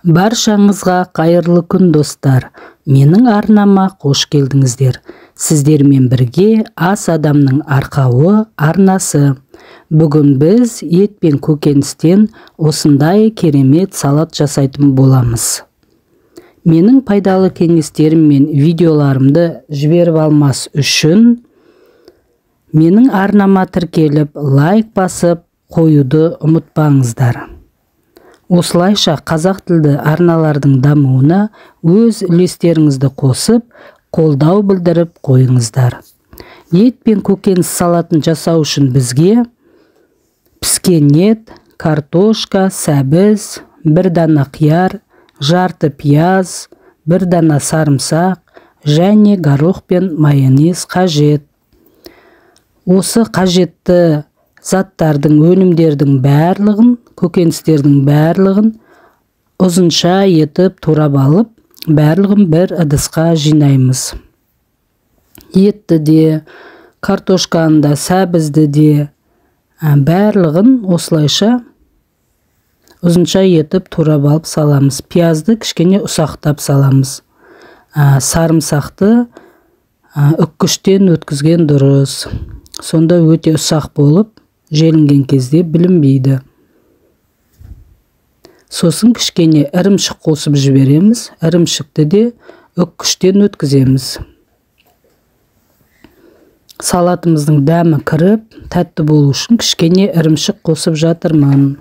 Баршаңызға қайырлы күн, достар. Менің арнама қош келдіңіздер. Сіздермен бірге Ас адамның арқауы арнасы. Бүгін біз ет пен көкөністен осындай керемет салат жасайтын боламыз. Менің пайдалы кеңестерім мен видеоларымды жіберіп алмас үшін менің арнама тіркеліп, лайк басып қоюды ұмытпаңыздар. Осылайша қазақ тілді арналардың дамуына өз үлестеріңізді қосып, қолдау білдіріп қойыңыздар. Ет пен көкөніс салатын жасау үшін бізге піскен ет, картошка, сәбіз, бір дана қияр, жарты пияз, бір дана сарымсақ және горох пен майонез қажет. Осы қажетті заттардың, өнімдердің барлығын, көкөністердің барлығын ұзынша етіп турап алып, барлығын бір ыдысқа жинаймыз. Етті де, картошканы да, сәбізді де, барлығын осылайша ұзынша етіп турап алып саламыз. Пиязды кішкене ұсақтап саламыз. Сарымсақты үккіштен өткізген дұрыс. Сонда өте ұсақ болып, желінген кезде білінбейді. Сосын кішкене ірімшік қосып жібереміз. Ірімшікті де үккіштен өткіземіз. Салатымыздың дәмі кіріп, тәтті болу үшін кішкене ірімшік қосып жатырмын.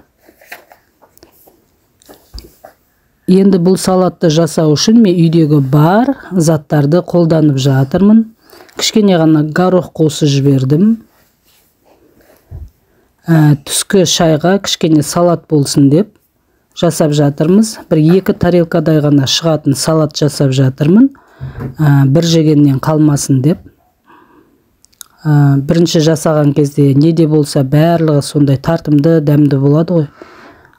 Енді бұл салатты жасау үшін мен үйдегі бар заттарды қолданып жатырмын. Кішкене ғана горох қосып жібердім. Түскі шайға кішкене салат болсын деп жасап жатырмыз. Бір екі тарелкадай ғана шығатын салат жасап жатырмын. Бір жегеннен қалмасын деп. Бірінші жасаған кезде не де болса барлығы сондай тартымды, дәмді болады ғой.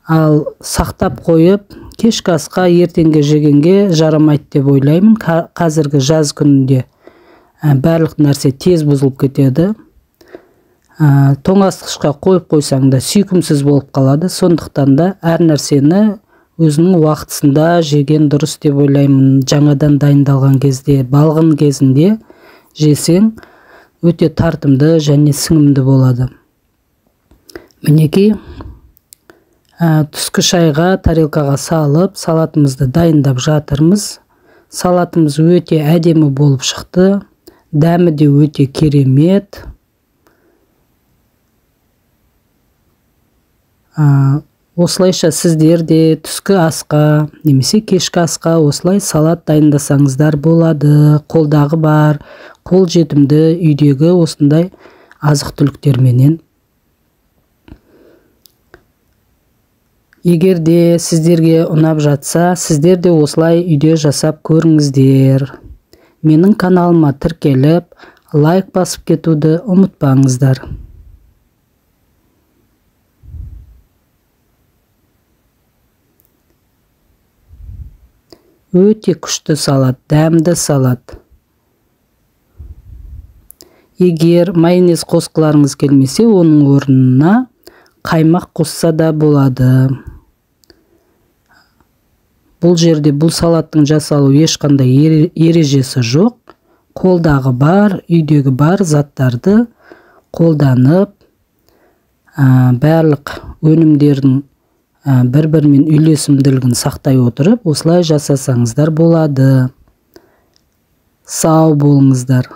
Ал сақтап қойып, кешкі асқа, ертеңге жегенге жарамайды деп ойлаймын. Қазіргі жаз күнінде барлық нәрсе тез бұзылып кетеді. Тоңазытқышқа қойып қойсаң да сүйкімсіз болып қалады. Сондықтан да әр нәрсені өзінің уақытысында жеген дұрыс деп ойлаймын. Жаңадан дайындалған кезде, балғын кезінде жесең өте тартымды және сіңімді болады. Мінекей, түскі шайға тарелкаға салып, салатымызды дайындап жатырмыз. Салатымыз өте әдемі болып шықты. Дәмі де өте керемет. Осылайша сіздер де түскі асқа немесе кешкі асқа осылай салат дайындасаңыздар болады. Қолдағы бар, қол жетімді үйдегі осындай азық-түліктерменен. Егер де сіздерге ұнап жатса, сіздер де осылай үйде жасап көріңіздер. Менің каналыма тіркеліп, лайк басып кетуді ұмытпаңыздар. Өте күшті салат, дәмді салат. Егер майонез қосқыларыңыз келмесе, оның орнына қаймақ қосса да болады. Бұл жерде бұл салаттың жасалу ешқандай ережесі жоқ. Қолдағы бар, үйдегі бар заттарды қолданып, барлық өнімдердің бір-бірімен үйлесімділігін сақтай отырып, осылай жасасаңыздар болады. Сау болыңыздар.